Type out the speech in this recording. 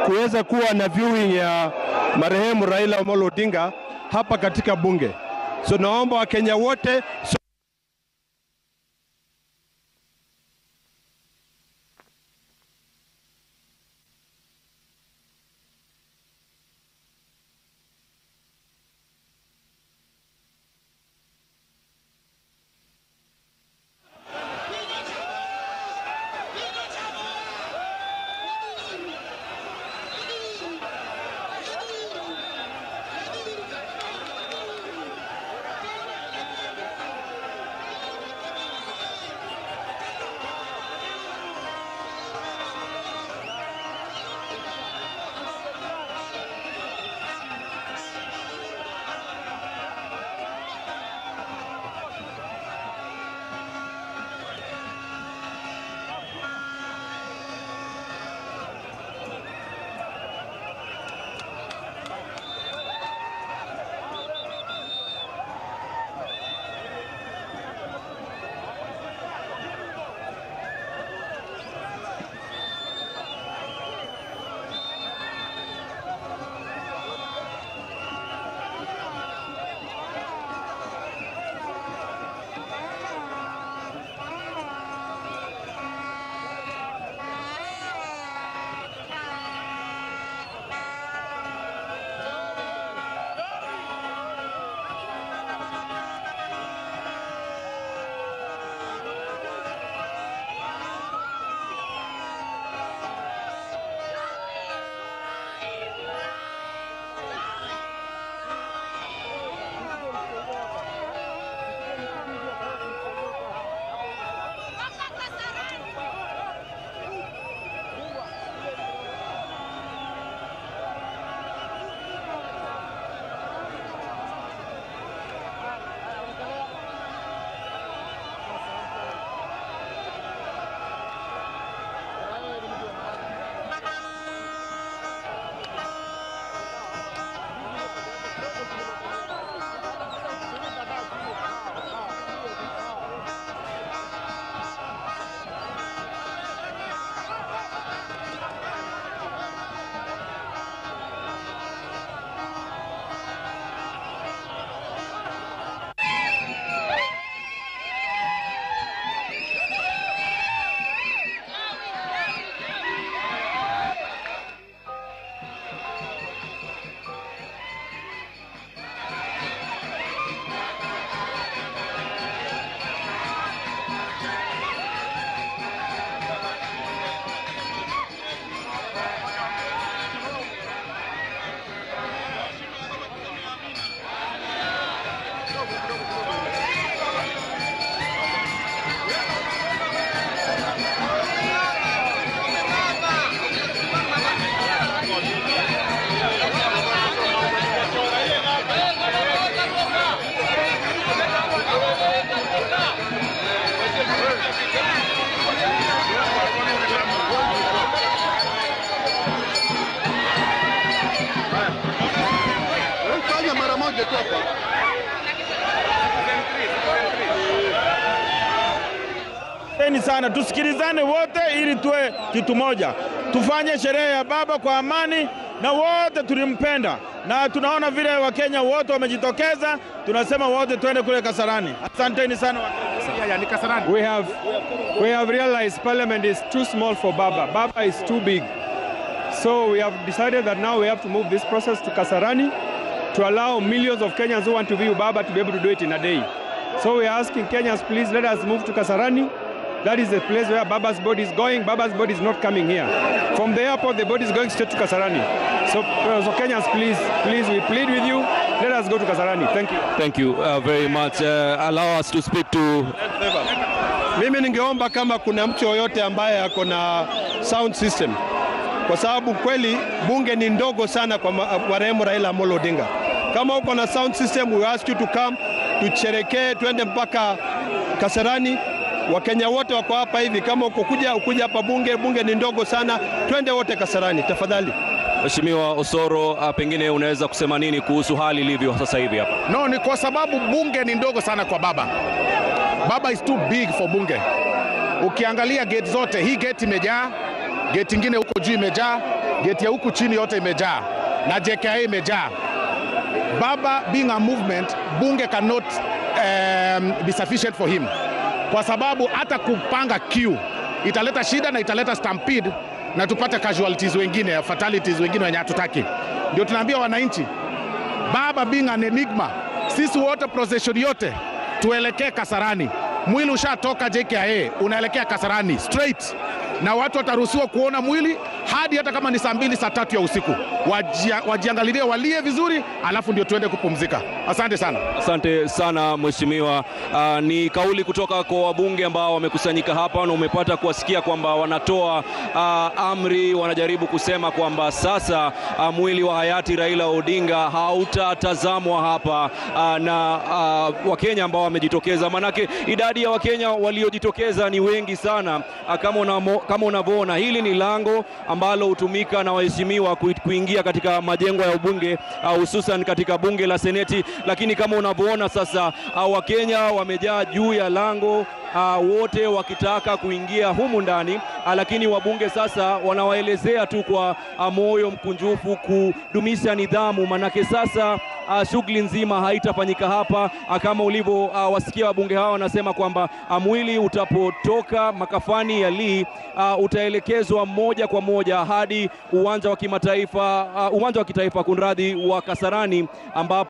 kuweza kuwa na viewing ya marehemu Raila Amolo Odinga hapa katika bunge. So naomba Wakenya wote Sana tusikilizane wote ili tuwe kitu moja, tufanye sherehe ya baba kwa amani, na wote tulimpenda, na tunaona vile Wakenya wote wamejitokeza, tunasema wote twende kule Kasarani. Asanteni sana Wakenya. We have realized parliament is too small for Baba. Baba is too big. So we have decided that now we have to move this process to Kasarani to allow millions of Kenyans who want to view Baba to be able to do it in a day. So we are asking Kenyans, please let us move to Kasarani. That is the place where Baba's body is going. Baba's body is not coming here. From the airport, the body is going straight to Kasarani. So Kenyans, please, please, we plead with you. Let us go to Kasarani. Thank you. Thank you very much. Allow us to speak to... Mimi ningeomba kama kuna mtu yoyote ambaye ako na sound system, kwa sababu kweli bunge ni ndogo sana kwa marehemu Raila Amolo Odinga. Kama uko na sound system, we ask you to come, tucherekee, tuende mpaka Kasarani. Wakenya wote wako hapa hivi, kama uko kuja hapa bunge, bunge ni ndogo sana, twende wote Kasarani tafadhali. Mheshimiwa Osoro, pengine unaweza kusema nini kuhusu hali ilivyo sasa hivi hapa? No, ni kwa sababu bunge ni ndogo sana kwa baba. Baba is too big for bunge. Ukiangalia gate zote, hii gate imejaa, gate ingine huko juu imejaa, Geti ya huku chini yote imejaa na JKIA imejaa. Baba being a movement, bunge cannot be sufficient for him, kwa sababu hata kupanga queue italeta shida na italeta stampede na tupate casualties wengine, fatalities wengine wenye hatutaki. Ndio tunaambia wananchi, Baba being an enigma, sisi wote procession yote tuelekee Kasarani. Mwili ushatoka JKIA unaelekea Kasarani straight, na watu wataruhusiwa kuona mwili hadi hata kama ni saa 2 saa 3 ya usiku. Wajiangalilie, walie vizuri, alafu ndio tuende kupumzika. Asante sana. Asante sana mheshimiwa. Ni kauli kutoka kwa wabunge ambao wamekusanyika hapa, na umepata kuwasikia kwamba wanatoa amri, wanajaribu kusema kwamba sasa mwili wa hayati Raila Odinga hautatazamwa hapa na Wakenya ambao wamejitokeza. Manake idadi ya Wakenya waliojitokeza ni wengi sana. Kama unavyoona, hili ni lango ambalo hutumika na waheshimiwa kuingia katika majengo ya ubunge, hususan katika bunge la Seneti. Lakini kama unavyoona sasa, Wakenya wamejaa juu ya lango, wote wakitaka kuingia humu ndani, lakini wabunge sasa wanawaelezea tu kwa moyo mkunjufu kudumisha nidhamu, manake sasa shughuli nzima haitafanyika hapa. Kama ulivyo wasikia wabunge hawa wanasema kwamba mwili utapotoka makafani ya Lee utaelekezwa moja kwa moja hadi uwanja wa kimataifa, uwanja wa kitaifa kunradhi, wa Kasarani ambapo